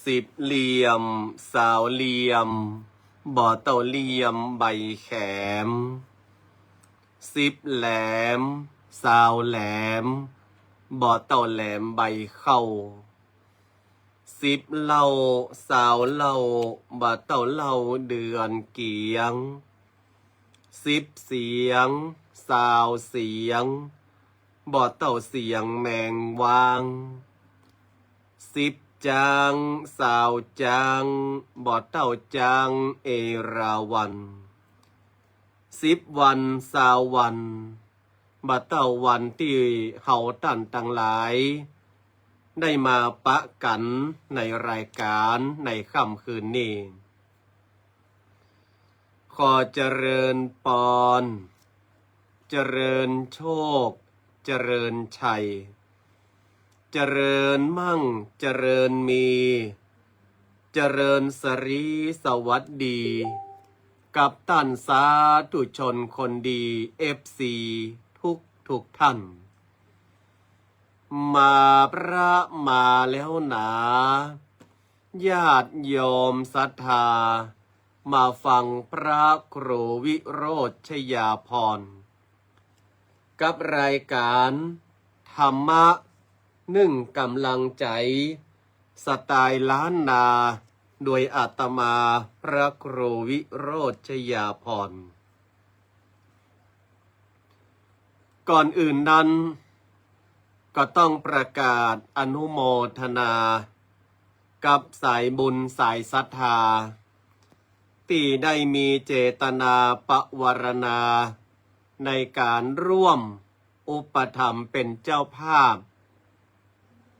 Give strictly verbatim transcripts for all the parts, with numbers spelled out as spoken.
สิบเหลี่ยม ซาวเหลี่ยม บ่เต้าเหลี่ยมใบแขม สิบแหลม ซาวแหลม บ่เต้าแหลมใบเข้า สิบเหล้า ซาวเหล้า บ่เต้าเหล้าเดือนเกียง สิบเสียง ซาวเสียง บ่เต้าเสียงแมงว้าง สิบจ๊าง ซาวจ๊าง บ่เต้าจ๊างเอราวัณ สิบวัน ซาววัน บ่เต้าวันตี้เฮาต้านตังหลาย ได้มาปะกั๋นในรายก๋านในค่ำคืนนี้ ขอเจริญปอน เจริญโชค เจริญชัย เจริญมั่ง เจริญมี เจริญสรีสวัสดี กับต้านสาธุชนคนดี เอฟซี ทุกทุกท่าน มาพระมาแล้วหนา ญาติโยมศรัทธา มาฟังพระครูวิโรจน์ชยาภรณ์ กับรายก๋านธรรมะนึ่งก๋ำลังใจ๋ สไตล์ล้านนา โดยอาตมาพระครูวิโรจน์ชยาภรณ์ ก่อนอื่นนั้น ก็ต้องประกาศอนุโมทนา กับสายบุญสายศรัทธา ตี้ได้มีเจตนาปวารณา ในก๋านร่วมอุปถัมภ์เป๋นเจ้าภาพ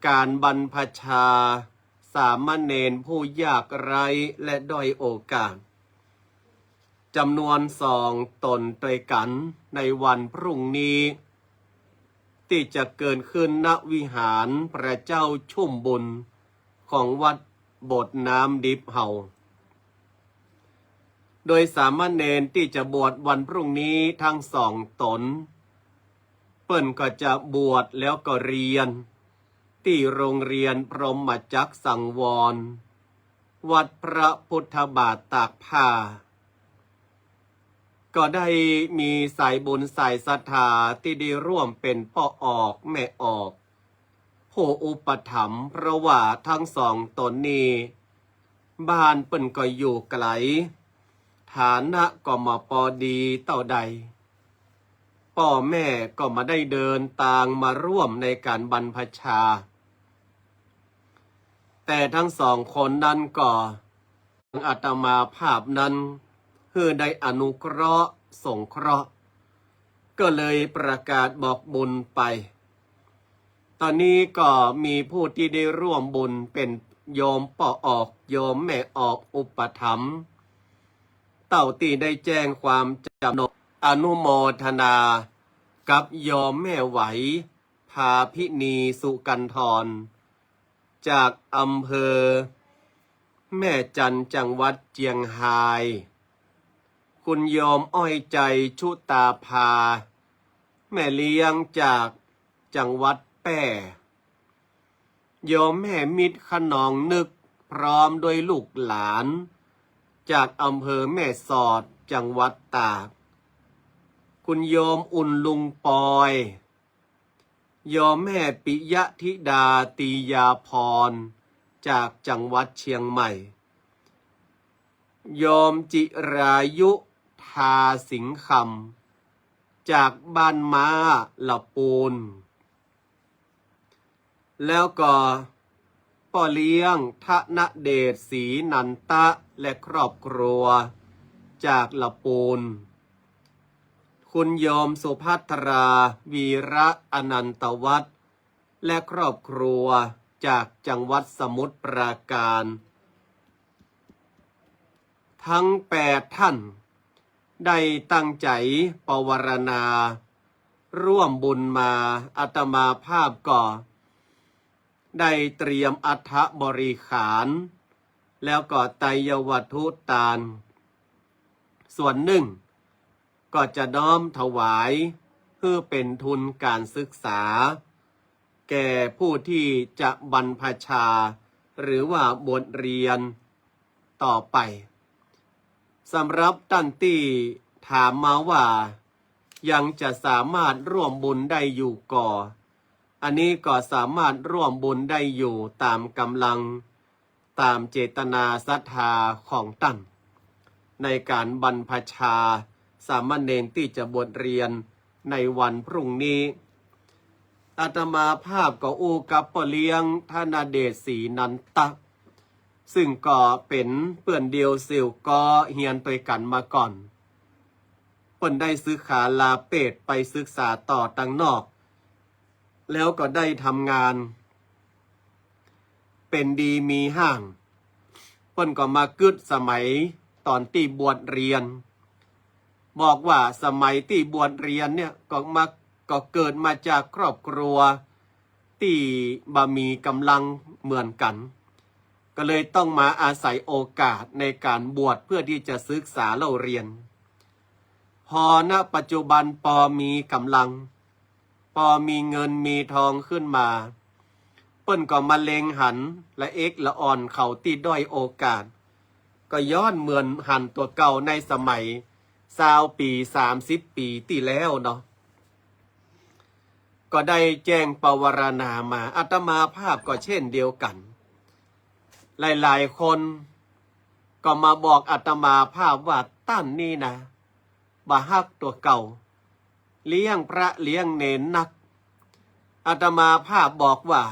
ก๋านบรรพชาสามเณรผู้ยากไร้และด้อยโอกาส จ๋ำนวนสองต๋นตวยกั๋น ในวันพรุ่งนี้ ตี้จะเกิดขึ้น ณ วิหารพระเจ้าชุ่มบุญ ของวัดโบสถ์น้ำดิบเฮา โดยสามเณรตี้จะบวชวันพรุ่งนี้ทั้งสองต๋น เปิ้นก็จะบวชแล้วก็เฮียน ตี้โรงเฮียนพรหมจักรสังวร วัดพระพุทธบาทตากผ้า ก็ได้มีสายบุญสายศรัทธาตี้ได้ร่วมเป๋นป้อออกแม่ออก ผู้อุปถัมภ์ เพราะว่าทั้งสองต๋นนี้ บ้านเปิ้นก็อยู่ไก๋ ฐานะก็บ่ปอดีเต้าใด ป้อแม่ก็บ่ได้เดินตางมาร่วมในก๋านบรรพชา แต่ทั้งสองคนนั้นก็ อาตมาภาพนั้น หื้อได้อนุเคราะห์สงเคราะห์ ก็เลยประกาศบอกบุญไป ต๋อนนี้ก็มีผู้ตี้ได้ร่วมบุญเป๋นโยมป้อออก โยมแม่ออกอุปถัมภ์ เต้าตี้ได้แจ้งความจ๋ำนง อนุโมทนา กับโยมแม่ไหว ภาพินี สุกันทร จากอำเภอแม่จันทน์ จังหวัดเจียงฮาย คุณโยมอ้อยใจ ชุตาภา แม่เลี้ยงจากจังหวัดแป้ โยมแม่มิตร ขนองนึก พร้อมด้วยลูกหลาน จากอำเภอแม่สอด จังหวัดตาก คุณโยมอุ่น ลุงปอย โยมแม่ปิยธิดา ตียาภรณ์ จากจังหวัดเชียงใหม่ โยมจิรายุ ทาสิงห์คำ จากบ้านม้า ละปูน แล้วก็ป้อเลี้ยง ธนเดช ศรีนันตะ และครอบครัว จากละปูน คุณโยมสุภัทรา วีระอนันตวัฒน์ และครอบครัว จากจังหวัดสมุทรปราการ ทั้งแปดท่าน ได้ตั้งใจ๋ปวารณา ร่วมบุญมา อาตมาภาพก็ได้เตรียมอัฐบริขาร แล้วก็ไตรยวัตถุตาน ส่วนนึ่ง ก็จะน้อมถวาย เพื่อเป๋นทุนการศึกษา แก่ผู้ที่จะบรรพชา หรือว่าบวชเรียนต่อไป สำหรับต้านตี้ถามมาว่ายังจะสามารถร่วมบุญได้อยู่ก่อ อันนี้ก็สามารถร่วมบุญได้อยู่ตามกำลัง ตามเจตนาศรัทธาของต้าน ในก๋านบรรพชาสามเณรตี้จะบวชเรียนในวันพรุ่งนี้ อาตมาภาพก็อู้กับป้อเลี้ยงธนเดชศรีนันทะ ซึ่งก็เป๋นเปื้อนเดียวเสี่ยวก็เฮียนตวยกั๋นมาก่อน เปิ้นได้สึกขาลาเพศไปศึกษาต่อตังนอก แล้วก็ได้ทำงาน เป๋นดีมีฮ้าง เปิ้นก็มากึ๊ดสมัยต๋อนตี้บวชเรียน บอกว่าสมัยตี้บวชเรียนเนี่ยก็มา ก็เกิดมาจากครอบครัวตี้บ่มีก๋ำลังเหมือนกั๋น ก็เลยต้องมาอาศัยโอกาสในก๋านบวชเพื่อตี้จะศึกษาเล่าเรียน พอ ณ ปัจจุบันปอมีก๋ำลัง ปอมีเงินมีทองขึ้นมา เปิ้นก็มาเล็งหันละเอ็กละอ่อนเขาตี้ด้อยโอกาส ก็ย้อนเหมือนหันตั๋วเก่าในสมัยซาวปี๋ สามสิบปี๋ตี้แล้วเนาะ ก็ได้แจ้งปวารณามา อาตมาภาพก็เช่นเดียวกั๋น หลายๆ คนก็มาบอกอาตมาภาพว่าต้านนี่นะ บ่ฮักตั๋วเก่า เลี้ยงพระเลี้ยงเณรนัก อาตมาภาพบอกว่า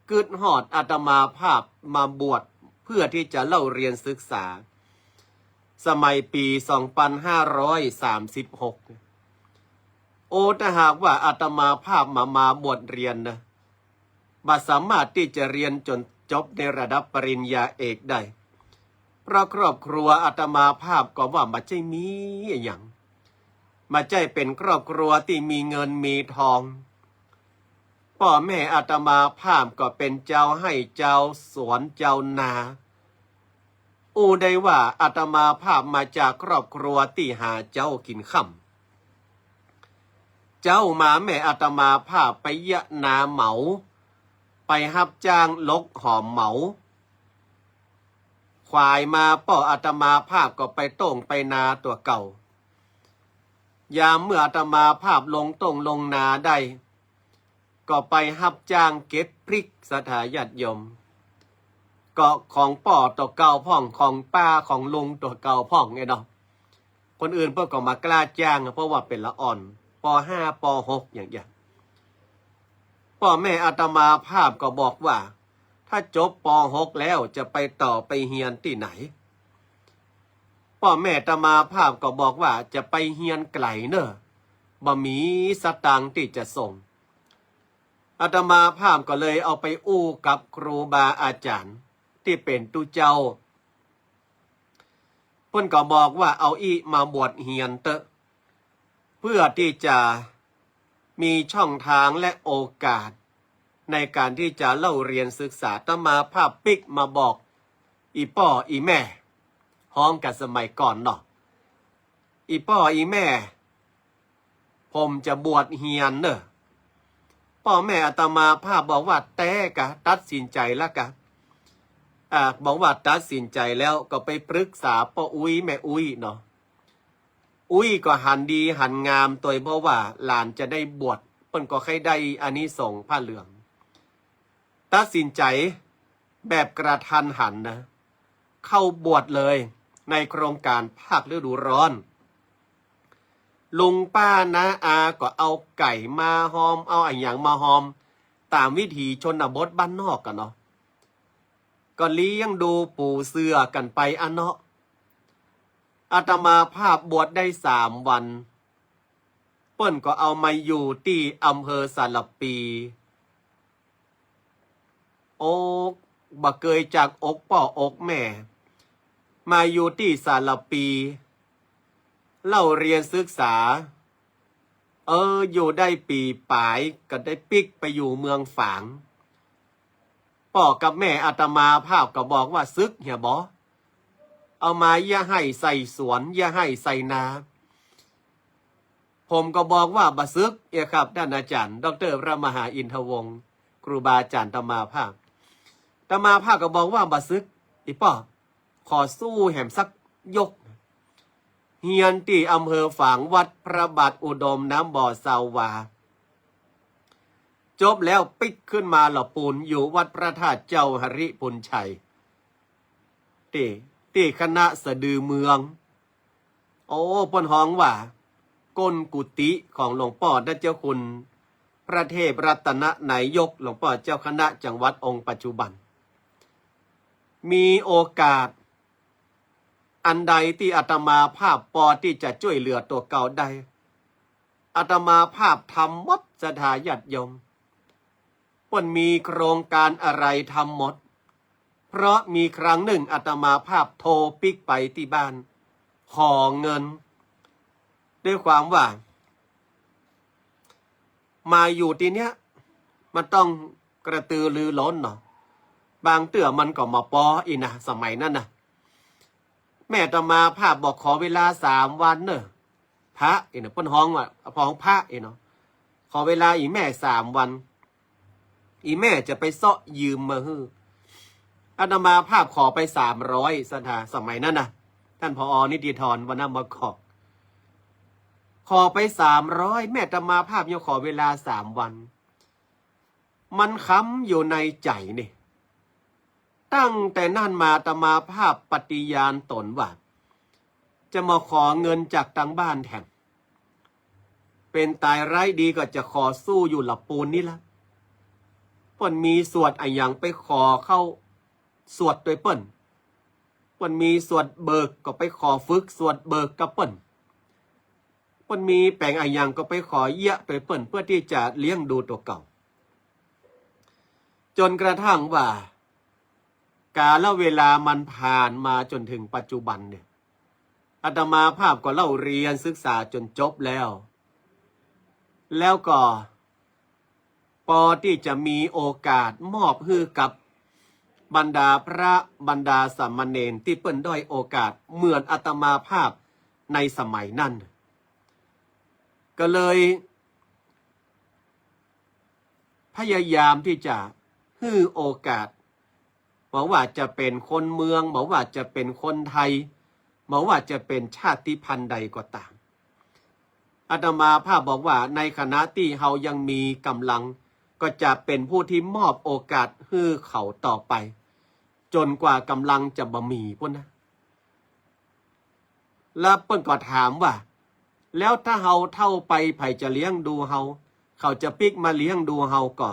กึ๊ดฮอดอาตมาภาพมาบวชเพื่อตี้จะเล่าเรียนศึกษา สมัยปี๋ สองปันห้าร้อยสามสิบหก โอ้ ถ้าหากว่าอาตมาภาพบ่มาบวชเรียนนะ บ่สามารถตี้จะเรียนจ๋นจบในระดับปริญญาเอกได้ เพราะครอบครัวอาตมาภาพก็ว่าบ่ใจ้มีอะหยัง บ่ใจ้เป๋นครอบครัวตี้มีเงินมีทอง ป้อแม่อาตมาภาพก็เป๋นจาวไฮ่จาวสวนจาวนา อู้ได้ว่าอาตมาภาพมาจากครอบครัวตี้หาเจ๊ากิ๋นค่ำ เจ๊ามาแม่อาตมาภาพไปเยียะนาเหมา ไปฮับจ้างลกหอมเหมา ขวายมาป้ออาตมาภาพก็ไปต้งไปนาตั๋วเก่า ยามเมื่ออาตมาภาพลงต้งลงนาได้ ก็ไปฮับจ้างเก็บพริก ศรัทธาญาติโยม ก็ของป้อตั๋วเก่าพ่อง ของป้าของลุงตั๋วเก่าพ่องไงเนาะ คนอื่นเปิ้นก็บ่กล้าจ้าง เพราะว่าเป๋นละอ่อน ป.ห้า ป.หก อย่างเงี้ย ป้อแม่อาตมาภาพก็บอกว่า ถ้าจบ ป.หก แล้วจะไปต่อไปเฮียนตี้ไหน ป้อแม่อาตมาภาพก็บอกว่าจะไปเฮียนไก๋เน่อ บ่มีสตางค์ตี้จะส่ง อาตมาภาพก็เลยเอาไปอู้กับครูบาอาจ๋ารย์ตี้เป๋นตุ๊เจ้า เปิ้นก็บอกว่าเอาอี้มาบวชเฮียนเต๊อะ เพื่อตี้จะมีช่องทางและโอกาสในก๋านตี้จะเล่าเรียนศึกษา อาตมาภาพปิ๊กมาบอกอี่ป้ออี่แม่ ฮ้องกั๋นสมัยก่อนเนาะ อี่ป้ออี่แม่ ผมจะบวชเฮียนเน่อ ป้อแม่อาตมาภาพบอกว่าแต๊กะ ตัดสินใจ๋แล้วกะ อ่า บอกว่าตัดสินใจ๋แล้วก็ไปปรึกษาป้ออุ๊ยแม่อุ๊ยเนาะ อุ๊ยก็หันดีหันงามตวย เพราะว่าหลานจะได้บวช เปิ้นก็ใค่ได้อานิสงส์ผ้าเหลือง ตัดสินใจ๋แบบกระทันหันนะ เข้าบวชเลยในโครงก๋านภาคฤดูร้อน ลุงป้าน้าอาก็เอาไก่มาฮอม เอาอะหยังมาฮอม ต๋ามวิถีชนบทบ้านนอกกั๋นเนาะ ก็เลี้ยงดูปูเสือกั๋นไปอะเนาะ อาตมาภาพบวชได้สามวัน เปิ้นก็เอามาอยู่ตี้อำเภอสารภี โอ๊ก บ่เกยจากอกป้ออกแม่ มาอยู่ตี้สารภี เล่าเรียนศึกษา เออ อยู่ได้ปี๋ป๋ายก็ได้ปิ๊กไปอยู่เมืองฝาง ป้อกับแม่อาตมาภาพก็บอกว่า "สึกเหียบ่ เอามาเยียะไฮ่ใส่สวน เยียะไฮ่ใส่นา" ผมก็บอกว่า "บ่สึกเหียครับ ต้านอาจ๋ารย์ ด็อกเตอร์พระมหาอินทวงศ์ ครูบาอาจ๋ารย์อาตมาภาพ" ตมาภาพก็บอกว่าบ่าสึก อีป้อ ขอสู้แหมสักยก เฮียนตี้อำเภอฝางวัดพระบาทอุดมน้ำบ่อซาววา จบแล้วปิ๊กขึ้นมาหล่อปูนอยู่วัดพระธาตุเจ้าหริปุญชัย ตี้ ตี้คณะสะดือเมือง โอ้ เปิ้นฮ้องว่า ก้นกุฏิของหลวงป้อเจ้าคุณพระเทพรัตนนายก หลวงป้อเจ้าคณะจังหวัดองค์ปัจจุบัน มีโอกาสอันใดตี้อาตมาภาพปอตี้จะจ้วยเหลือตั๋วเก่าได้ อาตมาภาพทำหมด ศรัทธาญาติโยม เปิ้นมีโครงการอะไรทำหมด เพราะมีครั้งหนึ่งอาตมาภาพโทรปิ๊กไปตี้บ้าน ขอเงิน ด้วยความว่า มาอยู่ตี้เนี้ย มันต้องกระตือรือร้นเนาะ บางเตื้อมันก็บ่ปออี้นะ สมัยนั้นนะ แม่อาตมาภาพบอกขอเวลาสามวันเน่อ พระอี้เนาะ เปิ้นฮ้องว่า ฮ้องพระอี้เนาะ ขอเวลาอี่แม่สามวัน อี่แม่จะไปเซาะยืมมาหื้อ อาตมาภาพขอไปสามร้อย ศรัทธา สมัยนั้นนะ ต้าน ผอ นิติธร วรรณมะกอก ขอไปสามร้อย แม่อาตมาภาพยังขอเวลาสามวัน มันค้ำอยู่ในใจ๋นี่ ตั้งแต่นั้นมาอาตมาภาพปฏิญาณตนว่า จะบ่ขอเงินจากตางบ้านแถม เป๋นต๋ายร้ายดีก็จะขอสู้อยู่หล่อปูนนี่ละ เปิ้นมีสวดอะหยังไปขอเข้าสวดตวยเปิ้น เปิ้นมีสวดเบิกก็ไปขอฝึกสวดเบิกกับเปิ้น เปิ้นมีแป๋งอะหยังก็ไปขอเยียะตวยเปิ้น เพื่อตี้จะเลี้ยงดูตั๋วเก่า จ๋นกระทั่งว่า กาลเวลามันผ่านมาจ๋นเถิงปัจจุบันเนี่ย อาตมาภาพก็เล่าเฮียนศึกษาจ๋นจบแล้ว แล้วก็ปอตี้จะมีโอกาสมอบหื้อกับบรรดาพระบรรดาสามเณรตี้เปิ้นด้อยโอกาสเหมือนอาตมาภาพในสมัยนั้น ก็เลย พยายามตี้จะหื้อโอกาส บ่ว่าจะเป๋นคนเมือง บ่ว่าจะเป๋นคนไทย บ่ว่าจะเป๋นชาติพันธุ์ใดก็ต๋าม อาตมาภาพบอกว่าในขณะตี้เฮายังมีก๋ำลัง ก็จะเป๋นผู้ตี้มอบโอกาสหื้อเขาต่อไป จ๋นกว่ากำลังจะบ่มีปู้นนะ แล้วเปิ้นก็ถามว่า แล้วถ้าเฮาเฒ่าไปใผจะเลี้ยงดูเฮา เขาจะปิ๊กมาเลี้ยงดูเฮาก่อ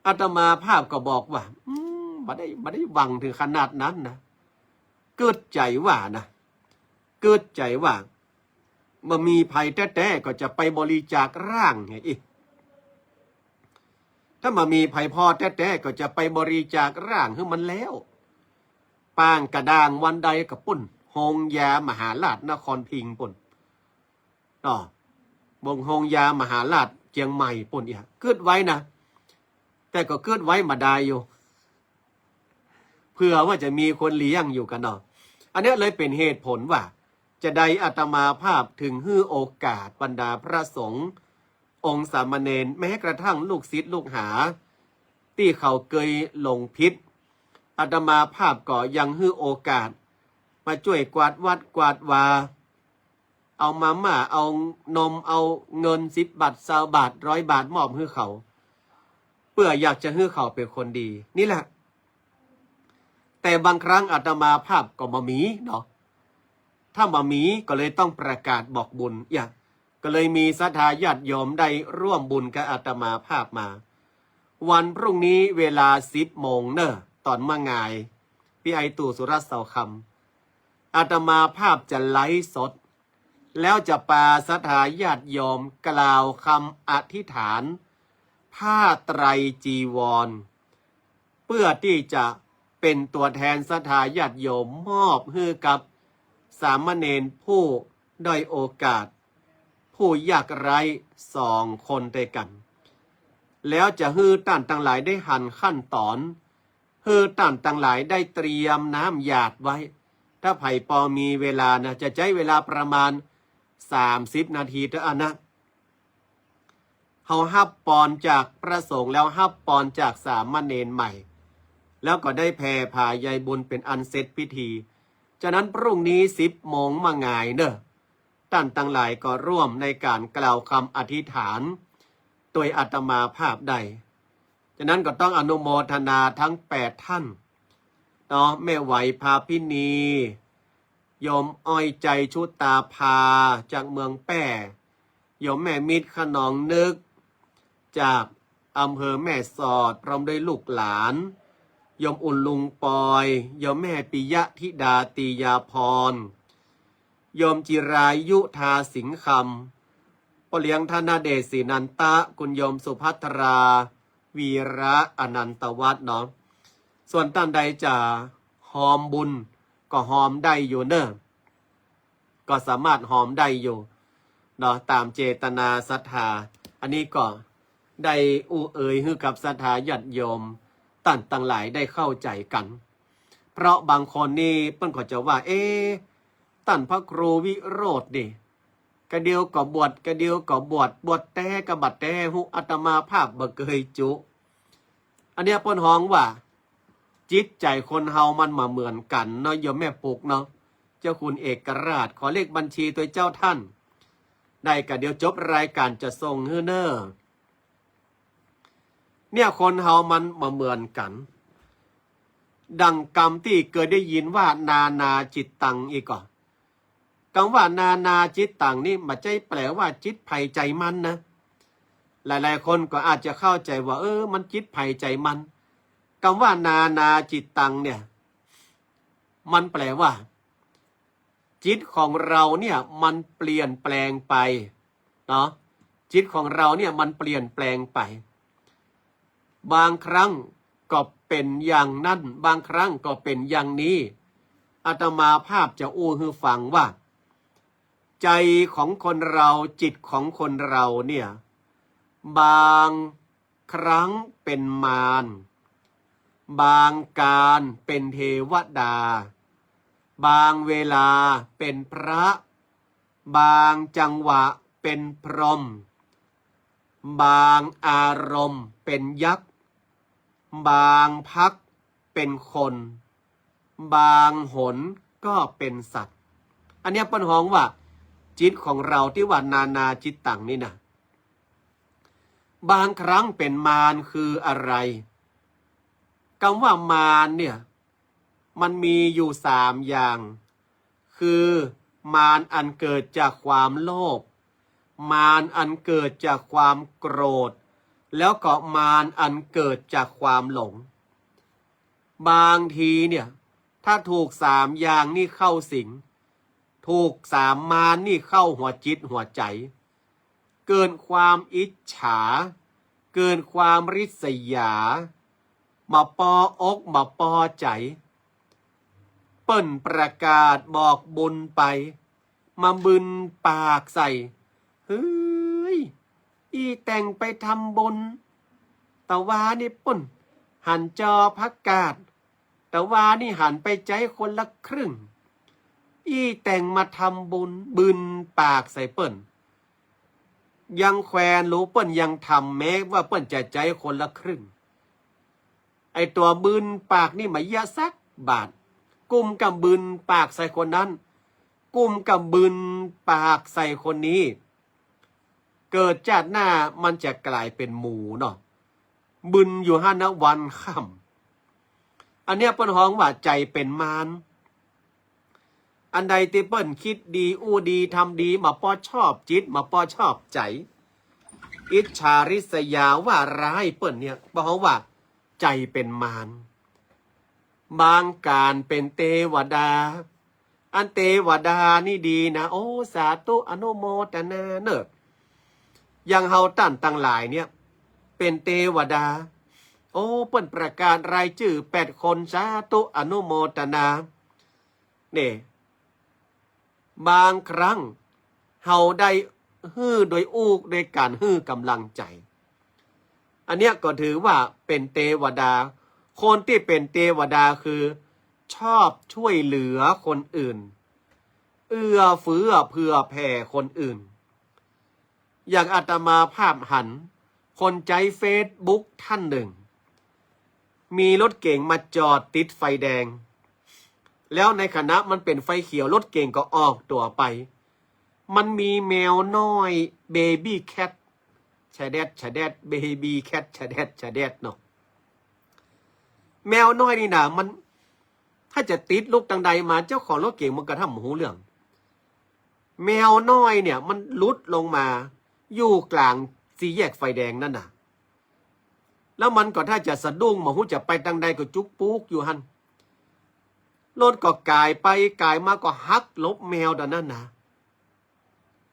อาตมาภาพก็บอกว่า อืม บ่ได้ บ่ได้หวังเถิงขนาดนั้นนะ กึ๊ดใจ๋ว่านะ กึ๊ดใจ๋ว่า บ่มีใผแต๊ๆ ก็จะไปบริจาคร่างไงอิ ถ้าบ่มีใผผ่อแต๊ๆ ก็จะไปบริจาคร่างหื้อมันแล้ว ปางกระด้างวันใดก็ปู้น โฮงยามหาราชนครพิงค์ปู้น เนาะ บ่งโฮงยามหาราชเจียงใหม่ปู้น เอี้ย กึ๊ดไว้นะ แต่ก็กึ๊ดไว้บ่ดายอยู่ เผื่อว่าจะมีคนเลี้ยงอยู่กั๋นเนาะ อันเนี้ยเลยเป๋นเหตุผลว่า จาใดอาตมาภาพเถิงหื้อโอกาสบรรดาพระสงฆ์องค์สามเณร แม้กระทั่งลูกศิษย์ลูกหา ตี้เขาเกยหลงผิด อาตมาภาพก็ยังหื้อโอกาส มาจ้วยกวาดวัดกวาดวา เอามาม่า เอานม เอาเงินสิบบาท ซาวบาท ร้อยบาท มอบหื้อเขา เปื้ออยากจะหื้อเขาเป๋นคนดี นี่แหละ แต่บางครั้งอาตมาภาพก็บ่มีเนาะ ถ้าบ่มีก็เลยต้องประกาศบอกบุญ เอี้ย ก็เลยมีศรัทธาญาติโยมได้ร่วมบุญกับอาตมาภาพมา วันพรุ่งนี้เวลาสิบโมงเน่อ ต๋อนเมื่องาย ปี้ไอตู่ สุรัตน์ เสาคำ อาตมาภาพจะไลฟ์สด แล้วจะปาศรัทธาญาติโยมกล่าวกำอธิษฐาน ผ้าไตรจีวร เปื้อตี้จะเป๋นตั๋วแทนศรัทธาญาติโยมมอบหื้อกับสามเณรผู้ด้อยโอกาส ผู้ยากไร้สองคนตวยกั๋น แล้วจะหื้อต้านตังหลายได้หันขั้นต๋อน หื้อต้านตังหลายได้เตรียมน้ำหยาดไว้ ถ้าใผปอมีเวลานะ จะใจ๊เวลาประมาณสามสิบนาทีเต้าอั้นนะ เฮาฮับปอนจากพระสงฆ์แล้วฮับปอนจากสามเณรใหม่ แล้วก็ได้แผ่ผายใยบุญเป๋นอันเสร็จพิธี ฉะนั้นพรุ่งนี้สิบโมงมาหงายเน่อ ต้านตังหลายก็ร่วมในก๋านกล่าวกำอธิษฐาน โตยอาตมาภาพได้ ฉะนั้นก็ต้องอนุโมทนาตึงแปดต้านเนาะ แม่ไหว พาพินี โยมอ้อย ใจชุตาภา จากเมืองแป้ โยมแม่มิตร ขนองนึก จากอำเภอแม่สอด พร้อมด้วยลูกหลาน โยมอุ่น ลุงปอย โยมแม่ปิยะธิดา ตียาพร โยมจิรายุ ทาสิงห์คำ ป้อเลี้ยงธนเดช ศรีนันตะ คุณโยมสุภัทรา วีระ อนันตวัฒน์เนาะ ส่วนต้านใดจะฮอมบุญก็ฮอมได้อยู่เน่อ ก็สามารถฮอมได้อยู่เนาะ ต๋ามเจตนาศรัทธา อันนี้ก็ได้อู้เอ่ยหื้อกับศรัทธาญาติโยมต้านตังหลายได้เข้าใจ๋กั๋น เพราะบางคนนี่เปิ้นก็จะว่า เอ๊ะ ต้านพระครูวิโรจน์นี่ กะเดียวก็บวช กะเดียวก็บวช บวชแต๊ก็บ่แต๊ฮู้ อาตมาภาพบ่เกยจุ อันเนี้ยเปิ้นฮ้องว่า จิตใจ๋คนเฮามันบ่เหมือนกั๋นเนาะ โยมแม่ปุกเนาะ เจ้าคุณเอกราช ขอเลขบัญชีโตยเจ้าต้าน ได้กะเดี๋ยวจบรายก๋านจะส่งหื้อเน่อ เนี่ยคนเฮามันบ่เหมือนกั๋น ดังกำตี้เกยได้ยินว่า นานาจิตตัง อี้ก่อ กำว่านานาจิตตังนี่บ่ใจ้แปลว่าจิตใผใจ๋มันนะ หลายๆ คนก็อาจจะเข้าใจ๋ว่า เออ มันจิตใผใจ๋มัน กำว่านานาจิตตังเนี่ย มันแปลว่า จิตของเราเนี่ยมันเปลี่ยนแปลงไปเนาะ จิตของเราเนี่ยมันเปลี่ยนแปลงไป บางครั้งก็เป๋นอย่างนั้น บางครั้งก็เป๋นอย่างนี้ อาตมาภาพจะอู้หื้อฟังว่า ใจ๋ของคนเรา จิตของคนเราเนี่ย บางครั้งเป๋นมาร บางกาลเป๋นเทวดา บางเวลาเป๋นพระ บางจังหวะเป๋นพรหม บางอารมณ์เป๋นยักษ์ บางพักเป๋นคน บางหนก็เป๋นสัตว์ อันเนี้ยเปิ้นฮ้องว่า จิตของเราตี้ว่านานาจิตตังนี่นะ บางครั้งเป๋นมารคืออะไร กำว่ามารเนี่ย มันมีอยู่สามอย่าง คือ มารอันเกิดจากความโลภ มารอันเกิดจากความโกรธ แล้วก็มารอันเกิดจากความหลง บางทีเนี่ย ถ้าถูกสามอย่างนี่เข้าสิง ถูกสามมารนี่เข้าหัวจิตหัวใจ๋ เกิดความอิจฉา เกิดความริษยา บ่ปออกบ่ปอใจ๋ เปิ้นประกาศบอกบุญไป มาบึนปากใส่ เฮ้ย อี้แต่งไปทำบุญ ตะวานี่ปุ้น หันจอผักกาด ตะวานี่หันไปใจ๊คนละครึ่ง อี้แต่งมาทำบุญ บึนปากใส่เปิ้น ยังแควนหลูเปิ้นยังทำ แม้ว่าเปิ้นจะใจ๊คนละครึ่ง ไอ้ตั๋วบึนปากนี่บ่เยียะสักบาท กุ้มก้ำบึนปากใส่คนนั้น กุ้มก้ำบึนปากใส่คนนี้ เกิดจาติหน้ามันจะก๋ายเป๋นหมูเนาะ บึนอยู่หั้นนะวันค่ำ อันเนี้ยเปิ้นฮ้องว่าใจ๋เป๋นมาร อันใดตี้เปิ้นกึ๊ดดี อู้ดี ทำดี บ่ปอชอบจิต บ่ปอชอบใจ๋ อิจฉาริษยาว่าร้ายเปิ้นเนี่ย เปิ้นฮ้องว่าใจ๋เป๋นมาร บางก๋านเป๋นเตวดา อันเตวดานี่ดีนะ โอ้ สาธุ อนุโมตนาเน่อ อย่างเฮาต้านตังหลายเนี่ย เป๋นเตวดา โอ้ เปิ้นประกาศรายจื้อแปดคน สาธุ อนุโมตนา เนี่ย บางครั้งเฮาได้หื้อโดยอู้ โดยก๋านหื้อก๋ำลังใจ๋ อันเนี้ยก็ถือว่าเป๋นเตวดา คนตี้เป๋นเตวดาคือชอบช่วยเหลือคนอื่น เอื้อเฟื้อเผื่อแผ่คนอื่น อย่างอาตมาภาพหันคนใจ๊เฟซบุ๊กท่านหนึ่ง มีรถเก๋งมาจอดติดไฟแดง แล้วในขณะมันเป๋นไฟเขียว รถเก๋งก็ออกตั๋วไป มันมีแมวน้อย baby cat ชะแดดชะแดด baby cat ชะแดดชะแดดเนาะ แมวน้อยนี่นะ มัน ถ้าจะติดลุกตังใดมา เจ้าของรถเก๋งมันก็ทำบ่ฮู้เรื่อง แมวน้อยเนี่ย มันหลุดลงมา อยู่กลางสี่แยกไฟแดงนั่นน่ะ แล้วมันก็ถ้าจะสะดุ้ง บ่ฮู้จะไปตังใด ก็จุกปุ๊กอยู่หั้น รถก็ก๋ายไปก๋ายมา ก็หักหลบแมวตั๋วนั้นนะ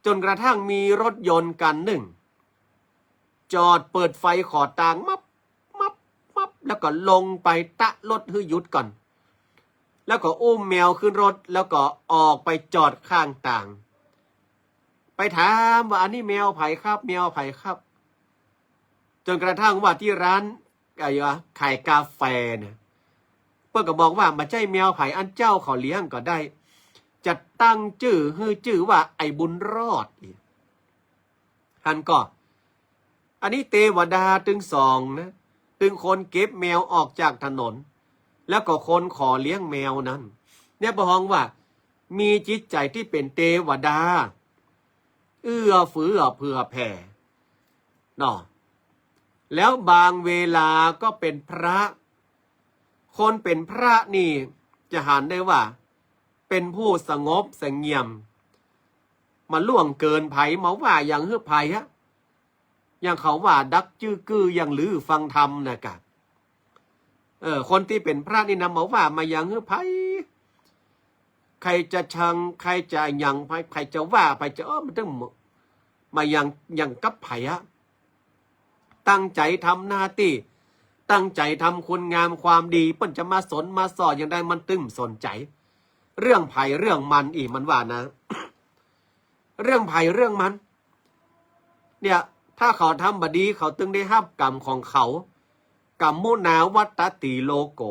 จ๋นกระทั่งมีรถยนต์กั๋นนึ่ง จอดเปิดไฟขอตาง มับ มับ มับ แล้วก็ลงไปตะรถหื้อหยุดก่อน แล้วก็อุ้มแมวขึ้นรถ แล้วก็ออกไปจอดข้างตาง ไปถามว่า "อันนี้แมวใผครับ แมวใผครับ" จ๋นกระทั่งว่าตี้ร้าน ไอ้วะ ขายกาแฟเนี่ย เปิ้นก็บอกว่า "บ่ใจ้แมวใผ อันเจ้าเขาเลี้ยงก็ได้ จะตั้งจื้อหื้อจื้อว่าไอ้บุญรอด" หันก่อ อันนี้เตวดาตึงสองนะ ตึงคนเก็บแมวออกจากถนน แล้วก็คนขอเลี้ยงแมวนั้น เนี่ยเปิ้นฮ้องว่า มีจิตใจ๋ตี้เป๋นเตวดา เอื้อเฟื้อเผื่อแผ่เนาะ แล้วบางเวลาก็เป๋นพระ คนเป๋นพระนี่จะหันได้ว่า เป๋นผู้สงบเสงี่ยม บ่ล่วงเกินใผ บ่ว่าหยังหื้อใผอะ อย่างเขาว่าดักจื้อกื้อ อย่างลือฟังธรรมนะกะ เออ คนตี้เป๋นพระนี่นะ บ่ว่าบ่หยังหื้อใผ ใผจะชัง ใผจะหยัง ใผ ใผจะว่า ใผจะ เออ มันตึงบ่หยัง หยังกับใผอะ ตั้งใจ๋ทำหน้าตี้ ตั้งใจ๋ทำคุณงามความดี เปิ้นจะมาสนมาส่ออย่างใด มันตึงบ่สนใจ๋ เรื่องใผเรื่องมัน อี้มันว่านะ เรื่องใผเรื่องมัน เนี่ย ถ้าเขาทำบ่ดี เขาตึงได้ฮับกรรมของเขา กรรมมุนาวัตตีโลโก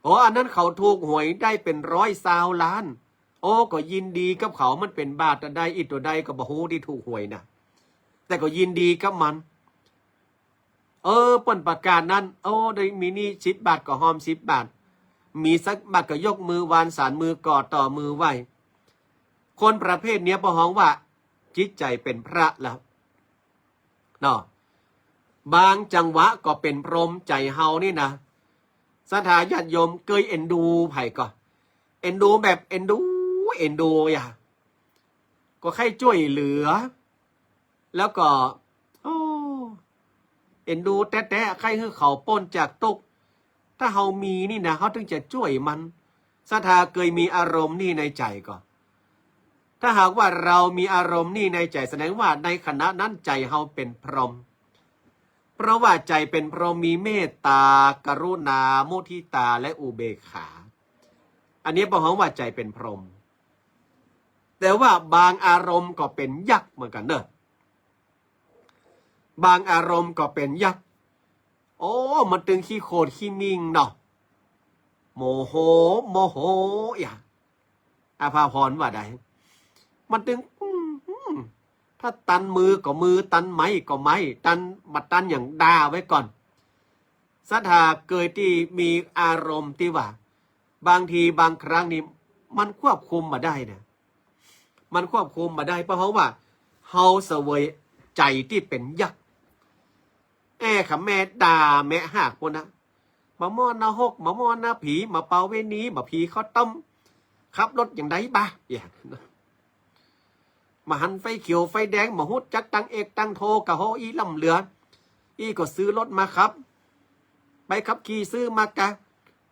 โอ้ อันนั้นเขาถูกหวยได้เป๋นร้อยซาวล้าน โอ้ ก็ยินดีกับเขา มันเป๋นบาปตั๋วใด อิดตั๋วใดก็บ่ฮู้ตี้ถูกหวยนะ แต่ก็ยินดีกับมัน เออ เปิ้นประกาศนั้น โอ้ ได้มีหนี้สิบบาทก็ฮอมสิบบาท มีสักบาทก็ยกมือวานสานมือก่อต่อมือไหว้ คนประเภทเนี้ยเปิ้นฮ้องว่าจิตใจ๋เป๋นพระแล้วเนาะ บางจังหวะก็เป๋นพรหม ใจ๋เฮานี่นะ ศรัทธาญาติโยมเกยเอ็นดูใผก่อ เอ็นดูแบบเอ็นดู เอ็นดูอย่า ก็ใค่จ้วยเหลือ แล้วก็ โอ้ เอ็นดูแต๊ๆ ใค่หื้อเขาป๊นจากตุ๊กข์ ถ้าเฮามีนี่นะ เฮาตึงจะจ้วยมัน ศรัทธาเกยมีอารมณ์นี่ในใจ๋ก่อ ถ้าหากว่าเฮามีอารมณ์นี่ในใจ๋ แสดงว่าในขณะนั้นใจ๋เฮาเป๋นพรหม เพราะว่าใจ๋เป๋นพรหมมีเมตตา กรุณา มุทิตา และอุเบกขา อันนี้เปิ้นฮ้องว่าใจ๋เป๋นพรหม แต่ว่าบางอารมณ์ก็เป๋นยักษ์เหมือนกั๋นเนาะ บางอารมณ์ก็เป๋นยักษ์ โอ้ มันตึงขี้โขดขี้หมิ่งเนาะ โมโห โมโห อย่า อาภาพรว่าใด มันตึง อืม ถ้าตันมือก็มือ ตันไม้ก็ไม้ ตัน บ่ตันหยังด่าไว้ก่อน ศรัทธาเกยตี้มีอารมณ์ตี้ว่า บางทีบางครั้งนี่ มันควบคุมบ่ได้นะ มันควบคุมบ่ได้ เปิ้นฮ้องว่าเฮาเสวยใจ๋ตี้เป๋นยักษ์ แอ้ ขะแม่ด่าแมะหากปู้นนะ บ่มอดนรก บ่มอดนะผี บ่ประเวณี บ่ผีเข้าต้ม ขับรถอย่างใดบ่า อย่างนั้นนะ บ่หันไฟเขียวไฟแดง บ่ฮู้จักตั้งเอกตั้งโท กะโฮอี้ล้ำเหลือ อี้ก็ซื้อรถมาขับ ใบขับขี่ซื้อมากะ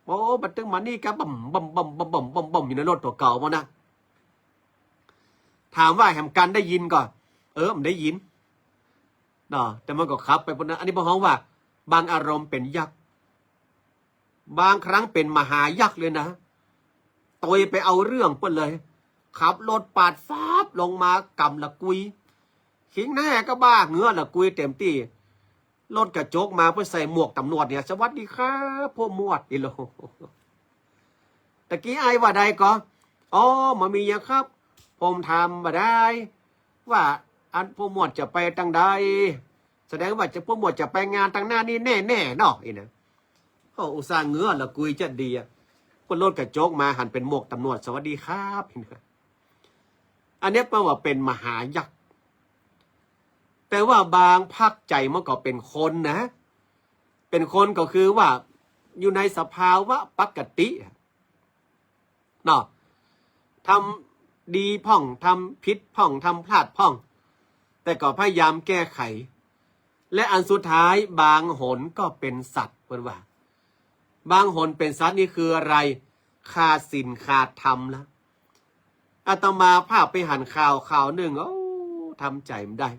โอ้ บ่าตึงบ่านี่กะ บ่ม บ่ม บ่ม บ่ม บ่ม บ่ม บ่ม อยู่ในรถตั๋วเก่าปู้นนะ ถามว่าแหมกั๋นได้ยินก่อ เออ มันได้ยินเนาะ แต่มันก็ขับไปปู้นนะ อันนี้เปิ้นฮ้องว่า บางอารมณ์เป๋นยักษ์ บางครั้งเป๋นมหายักษ์เลยนะ ตวยไปเอาเรื่องเปิ้นเลย ขับรถปาดฟาบลงมา ก๋ำละกุย คิงแน่ก็บ้า เหงือละกุยเต๋มตี้ รถกระจกมาเปิ้นใส่หมวกต๋ำรวจเนี่ย "สวัสดีครับ ผู้หมวด" อีโล "ตะกี้อ้ายว่าใดก่อ" "อ๋อ บ่มีหยังครับ ผมถามบ่าดาย ว่าอันผู้หมวดจะไปตังใด แสดงว่าจะ ผู้หมวดจะไปงานตังหน้านี่แน่ๆ เนาะ" อีนะ ต อุตส่าห์เงื้อละกุยจะดีอะ เปิ้นลดกระจกมาหันเป๋นหมวกต๋ำรวจ สวัสดีครับ อันเนี้ยแปลว่าเป๋นมหายักษ์ แต่ว่าบางพรรคใจ๋มันก็เป๋นคนนะ เป๋นคนก็คือว่าอยู่ในสภาวะปกติอะ เนาะ ทำดีพ่อง ทำผิดพ่อง ทำพลาดพ่อง แต่ก็พยายามแก้ไข และอันสุดท้ายบางหนก็เป๋นสัตว์ เปิ้นว่า บางหนเป๋นสัตว์นี่คืออะไร ขาดศีลขาดธรรมแล้ว อาตมาภาพไปหันข่าวข่าวนึ่ง โอ้ ทำใจ๋บ่ได้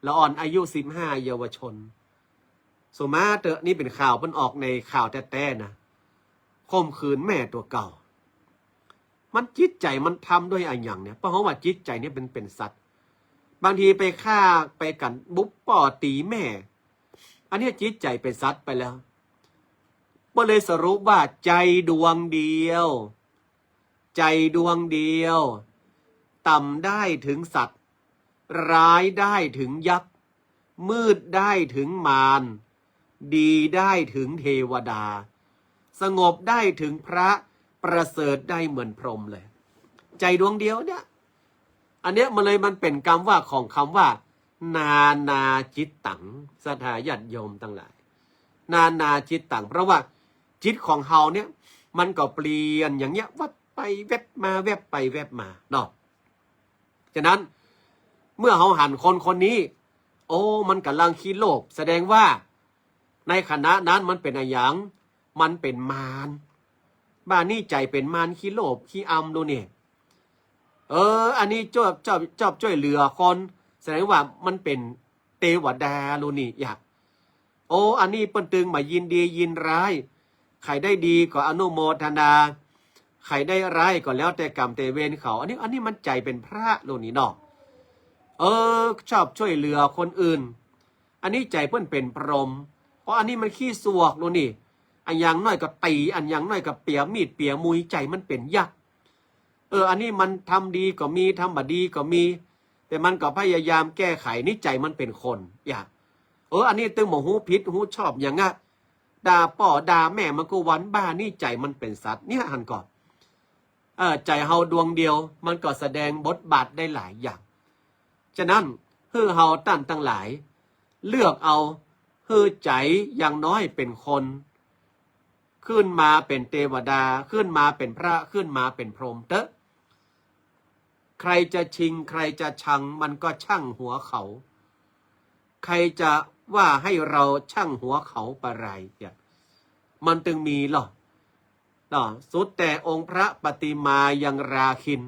ละอ่อนอายุสิบห้า เยาวชน สุมาเต๊อะ นี่เป๋นข่าว เปิ้นออกในข่าวแต๊ๆ นะ ข่มขืนแม่ตั๋วเก่า มันจิตใจ๋มันทำด้วยอะหยังเนี่ย เพราะเฮาว่าจิตใจ๋เนี่ยเป๋น เป๋นสัตว์ บางทีไปฆ่าไปกั๋นบุบป้อตี๋แม่ อันเนี้ยจิตใจ๋เป๋นสัตว์ไปแล้ว ก็เลยสรุปว่าใจ๋ดวงเดียว ใจ๋ดวงเดียว ต่ำได้ถึงสัตว์ ร้ายได้ถึงยักษ์ มืดได้ถึงมาร ดีได้ถึงเทวดา สงบได้ถึงพระ ประเสริฐได้เหมือนพรหมเลย ใจ๋ดวงเดียวเนี่ย อันเนี้ยมันเลยมันเป๋นกำว่าของกำว่า นานาจิตตัง ศรัทธาญาติโยมตังหลาย นานาจิตตัง เพราะว่าจิตของเฮาเนี่ย มันก็เปลี่ยนอย่างเงี้ย วับไปแวบมา แวบไปแวบมาเนาะ ฉะนั้นเมื่อเฮาหันคนคนนี้ โอ้ มันก่ำลังขี้โลภ แสดงว่าในขณะนั้นมันเป๋นอะหยัง มันเป๋นมาร บ่านี่ใจ๋เป๋นมารขี้โลภขี้อำลูกนี่ เออ อันนี้จอบ จอบ จอบจ้วยเหลือคน แสดงว่ามันเป๋นเตวดาลูกนี่ อยาก โอ้ อันนี้เปิ้นตึงบ่ายินดียินร้าย ใผได้ดีก็อนุโมทนา ใผได้ร้ายก็แล้วแต่กรรมแต่เวรเขา อันนี้ อันนี้มันใจ๋เป๋นพระลูกนี่เนาะ เออ ชอบจ้วยเหลือคนอื่น อันนี้ใจ๋เปิ้นเป๋นพรหม เพราะอันนี้มันขี้สวกลูกนี่ อะหยังน้อยก็ตี๋ อะหยังน้อยก็เปียมีดเปียมุย ใจ๋มันเป๋นยักษ์ เออ อันนี้มันทำดีก็มี ทำบ่ดีก็มี แต่มันก็พยายามแก้ไข นี่ใจ๋มันเป๋นคน อยาก เออ อันนี้ตึงบ่ฮู้ผิดฮู้ชอบหยังอะ ด่าป้อด่าแม่มันกู้วัน บ่านี่ใจ๋มันเป๋นสัตว์ เนี่ยหันก่อ เออ ใจ๋เฮาดวงเดียว มันก็แสดงบทบาทได้หลายอย่าง ฉะนั้น หื้อเฮาต้านตังหลาย เลือกเอา หื้อใจ๋อย่างน้อยเป๋นคน ขึ้นมาเป๋นเตวดา ขึ้นมาเป๋นพระ ขึ้นมาเป๋นพรหมเต๊อะ ใผจะชิง ใผจะชัง มันก็ช่างหัวเขา ใผจะว่าให้เราช่างหัวเขาปะไรเนี่ย มันตึงมีหรอ เนาะ สุดแต่องค์พระปฏิมายังราคิณ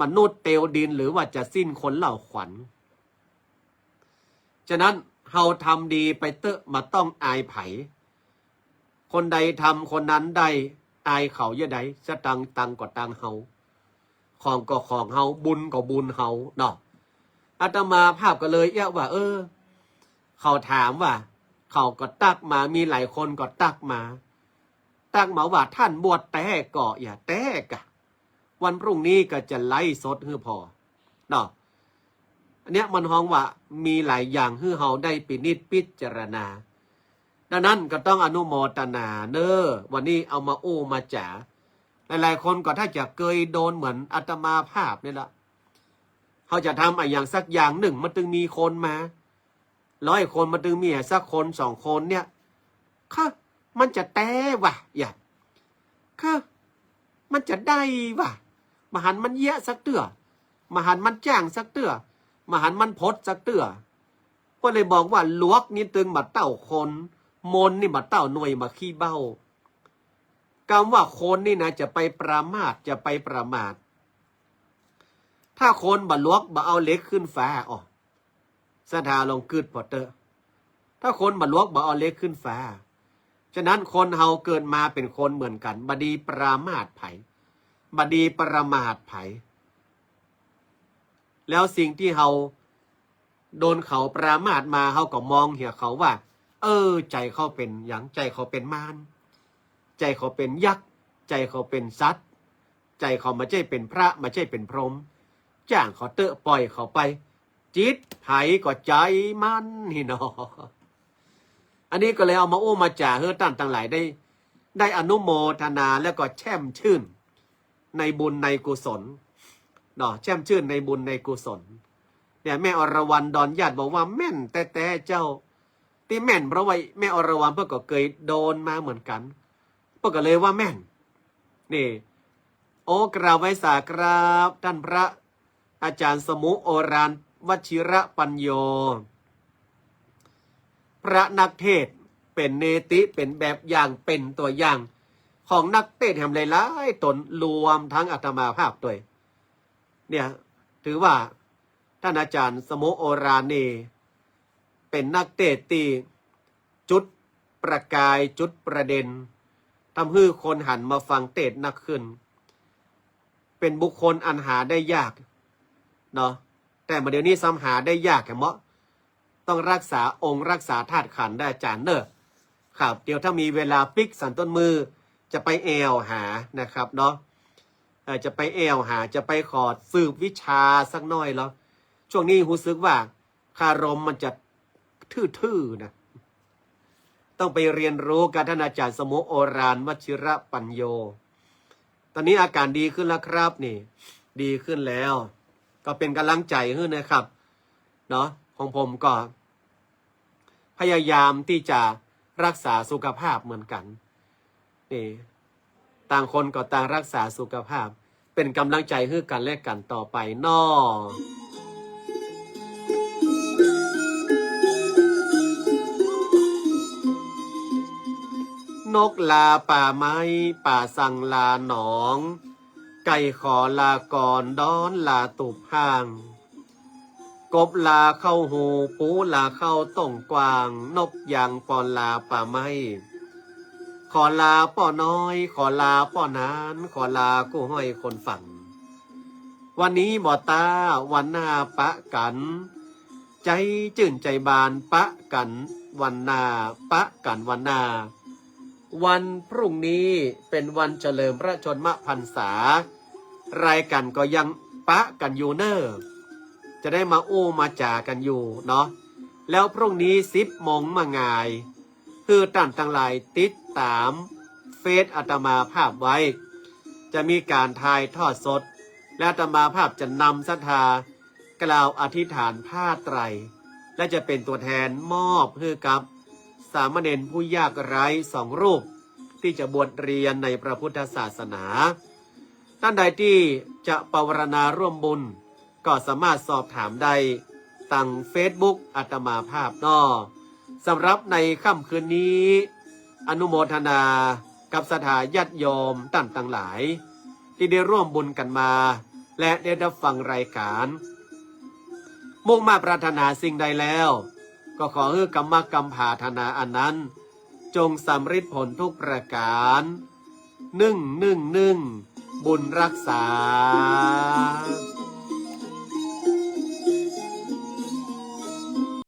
มนุษย์เตียวดิน หรือว่าจะสิ้นคนเล่าขวัญ ฉะนั้นเฮาทำดีไปเต๊อะ บ่ต้องอายใผ คนใดทำคนนั้นได้ อายเขาเยียะใด สตังค์ตังก็ตังค์เฮา ของก็ของเฮา บุญก็บุญเฮาเนาะ อาตมาภาพก็เลยเอี้ยว่า เออ เขาถามว่า เขาก็ตั๊กมา มีหลายคนก็ตั๊กมา ตั๊กมาว่า ต้านบวชแต๊ก่อ อย่าแต๊กะ วันพรุ่งนี้ก็จะไลฟ์สดหื้อผ่อ เนาะ อันเนี้ยมันฮ้องว่ามีหลายอย่างหื้อเฮาได้พินิจพิจารณา ดังนั้นก็ต้องอนุโมทนาเน้อ วันนี้เอามาอู้มาจ๋า หลายๆ คนก็ถ้าจะเกยโดนเหมือนอาตมาภาพนี่ละ เฮาจะทำอะหยังสักอย่างนึ่ง มันตึงมีคนมา ร้อยคนมันตึงมีสักคนสองคนเนี่ย คะ มันจะแต๊วะ อย่า คะ มันจะได้วะ บ่หันมันเยียะสักเตื้อ บ่หันมันจ้างสักเตื้อ บ่หันมันพดสักเตื้อ ก็เลยบอกว่าหลวกนี่ตึงบ่าเต้าคน มนนี่บ่าเต้าหน่วยบ่าขี้เบ้า กำว่าคนนี่นะ จะไปประมาท จะไปประมาท ถ้าคนบ่าหลวกบ่าเอาเหล็กขึ้นฟ้า อ้อ ศรัทธาลองกึ๊ดผ่อเต๊อะ ถ้าคนบ่าหลวกบ่าเอาเหล็กขึ้นฟ้า ฉะนั้นคนเฮาเกิดมาเป๋นคนเหมือนกั๋น บ่ดีประมาทใผ บ่ดีประมาทใผ แล้วสิ่งตี้เฮาโดนเขาประมาทมา เฮาก็มองเหียเขาว่า เออ ใจ๋เขาเป๋นหยัง ใจ๋เขาเป๋นมาร ใจ๋เขาเป๋นยักษ์ ใจ๋เขาเป๋นสัตว์ ใจ๋เขาบ่ใจ้เป๋นพระ บ่ใจ้เป๋นพรหม จ้างเขาเต๊อะ ป่อยเขาไป จิตใผก็ใจ๋มันนี่เนาะ อันนี้ก็เลยเอามาอู้มาจ๋าหื้อต้านตังหลายได้ ได้อนุโมทนาแล้วก็แช่มชื่นในบุญในกุศลเนาะ แช่มชื่นในบุญในกุศล เนี่ย แม่อรวรรณดอนญาติบอกว่าแม่นแต๊ๆ เจ้า ตี้แม่นเพราะว่าแม่อรวรรณเปิ้นก็เกยโดนมาเหมือนกั๋น เปิ้นก็เลยว่าแม่น นี่ โอ้ กราบไหว้สาครับ ต้านพระอาจ๋ารย์สมุ โอราน วชิระปัญโญ พระนักเทศน์เป๋นเนติ เป๋นแบบอย่าง เป๋นตั๋วอย่าง ของนักเทศน์แหมหลายๆ ต๋น รวมตึงอาตมาภาพตวย เนี่ย ถือว่าต้านอาจ๋ารย์สมุ โอรานนี่ เป๋นนักเทศน์ตี้จุดประกาย จุดประเด็น ทำหื้อคนหันมาฟังเทศน์นักขึ้น เป๋นบุคคลอันหาได้ยากเนาะ แต่มาเดี๋ยวนี้ซ้ำหาได้ยากแหมเนาะ ต้องรักษาองค์รักษาธาตุขันธ์ได้อาจ๋ารย์เน่อ ครับ เดี๋ยวถ้ามีเวลาปิ๊กสันต้นมือจะไปแอ่วหานะครับเนาะ เอ่อ จะไปแอ่วหา จะไปขอสืบวิชาสักหน้อยแล้ว ช่วงนี้ฮู้สึกว่าคารมมันจะทื่อๆ นะ ต้องไปเรียนรู้กับต้านอาจ๋ารย์สมุ โอราน วชิระปัญโญ ต๋อนนี้อาก๋ารดีขึ้นแล้วครับนี่ ดีขึ้นแล้ว ก็เป๋นก๋ำลังใจ๋หื้อนะครับ เนาะ ของผมก็พยายามตี้จะรักษาสุขภาพเหมือนกั๋น นี่ ต่างคนก็ต่างรักษาสุขภาพ เป๋นก๋ำลังใจ๋หื้อกั๋นและกั๋นต่อไปเนาะ นกลาป่าไม้ ป๋าสังลาหนอง ไก่ขอลากร ดอนลาตูบห้าง กบลาเข้าฮู ปูลาเข้าต้งกว้าง นกยางปอนลาป่าไม้ ขอลาป้อน้อย ขอลาป้อหนาน ขอลากู้ฮ้อยคนฟัง วันนี้บ่ต้า วันหน้าปะกั๋น ใจ๋จื้นใจ๋บานปะกั๋นวันหน้า ปะกั๋นวันหน้า วันพรุ่งนี้เป๋นวันเฉลิมพระชนมพรรษา รายก๋านก็ยังปะกั๋นอยู่เน่อ จะได้มาอู้มาจ๋ากั๋นอยู่เนาะ แล้วพรุ่งนี้สิบโมงมางาย หื้อต้านตังหลายติดต๋ามเฟซอาตมาภาพไว้ จะมีก๋านถ่ายทอดสด และอาตมาภาพจะนำศรัทธา กล่าวอธิษฐานผ้าไตร และจะเป๋นตั๋วแทนมอบหื้อกับสามเณรผู้ยากไร้สองรูป ตี้จะบวชเฮียนในพระพุทธศาสนา ต้านใดตี้จะปวารณาร่วมบุญ ก็สามารถสอบถามได้ตางเฟซบุ๊กอาตมาภาพเนาะ สำหรับในค่ำคืนนี้ อนุโมทนากับศรัทธาญาติโยมต้านตังหลาย ตี้ได้ร่วมบุญกั๋นมา และได้ฮับฟังรายก๋าน มุ่งมาดปรารถนาสิ่งใดแล้ว ก็ขอหื้อกรรมะกำผาถนาอันนั้น จงสำริดผลทุกประก๋าน นึ่ง นึ่ง นึ่ง บุญรักษา